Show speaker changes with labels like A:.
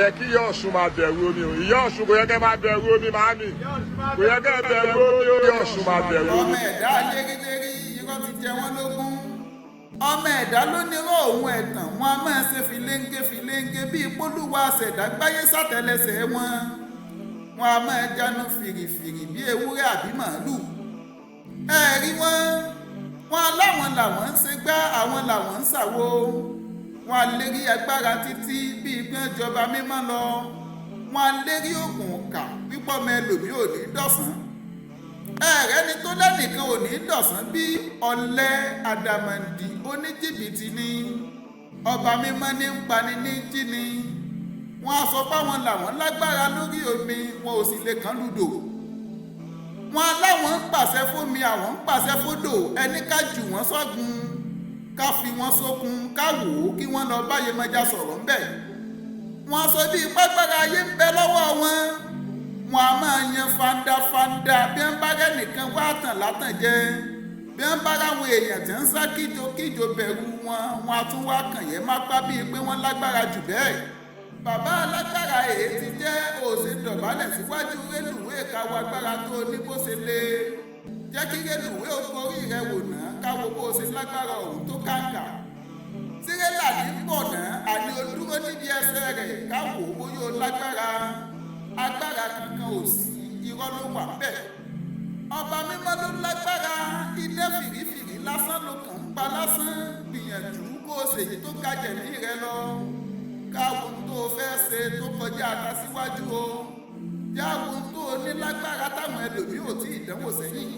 A: Yẹ kí ìyá Ọ̀ṣun máa bẹ̀rù omi o. Ìyá Ọ̀ṣun, kò yẹ kẹ́ máa bẹ̀rù omi. Màámi, kò yẹ kẹ́ bẹ̀rù omi o. Ìyá Ọ̀ṣun máa bẹ̀rù omi.
B: Ọmọ ẹ̀dá lérílérí, irọ́ ti jẹ wọ́n lógún. Ọmọ ẹ̀dá ló nírọ́ òun ẹ̀tàn. Wọn a máa ṣe fìléńgé fìléńgé bíi pólúwa ṣẹ̀dá gbáyé sátẹlẹsẹ̀ wọn. Wọn a máa jánu fìrìfìrì bí ewúrẹ́ àbí màálù. Ẹ rí wọn, wọn láwọn làwọn ń ṣe gbá, àwọn làwọn ń ṣàwo. Wọn a lérí agbára títí bíi pé jọba mímọ́ lọ. Wọn a lérí oògùn kà pípọ́ mẹ́lòmí ò ní dọ̀sán. Ẹ̀rẹ́ ni tó lẹ́nìkan ò ní dọ̀sán bí ọ̀lẹ àdàmọ̀dì oníjìbìtì ni. Ọba mímọ́ ní ń pani ní jí ni. Wọ́n á sọ páwọn làwọn lágbára lórí omi, wọn ò sì lè kàn lùdò. Wọn láwọn ń pàṣẹ fómi, àwọn ń pàṣẹ fódò. Ẹni ká jù wọ́n sọ́gun, ká fi wọ́n sókun, ká wò ó kí wọ́n lọ báyé mọ́já sọ̀rọ̀ ńbẹ̀. Wọ́n sọ bíi págbára ayé ń bẹ lọ́wọ́ wọn. Wọn a máa yan fandafanda bí wọn bá rẹ́nìkan wá tàn látàn jẹ. Bí wọn bá ráwọn èèyàn tí ń sá kíjokíjo bẹ̀rù wọn, wọn a tún wá kàn yẹn má pa bíi pé wọ́n lágbára jù bẹ́ẹ̀. Bàbá alágbára èyí ti jẹ́ òsè dọ̀bálẹ̀ síwájú rélùwé káwọ agbára tó ní bó ṣe lé. Jẹ́ kí rélùwé ó gorí rẹ̀ wò ná, káwọ bó ṣe lágbára ọ̀hún tó kàǹkà. Tírélà ní pọ̀ ná, àní o dúró níbi ẹsẹ̀ rẹ̀ káwọ bóyá o lágbára. Agbára kankan ò sí, irọ́ ló wà bẹ́ẹ̀. Ọba mímọ́ ló lágbára. Ilé fìrífìrí lásán ló kàn ń pa lásán. Gbìyànjú kó o ṣèyí tó ga jẹ̀mí rẹ lọ, káwọn tó o fẹ́ ṣe tó kọjá àtàsíwájú o. Jáwọn tó o ní lágbára táwọn ẹlòmíì ò tí ì dánwò sẹ́yìn.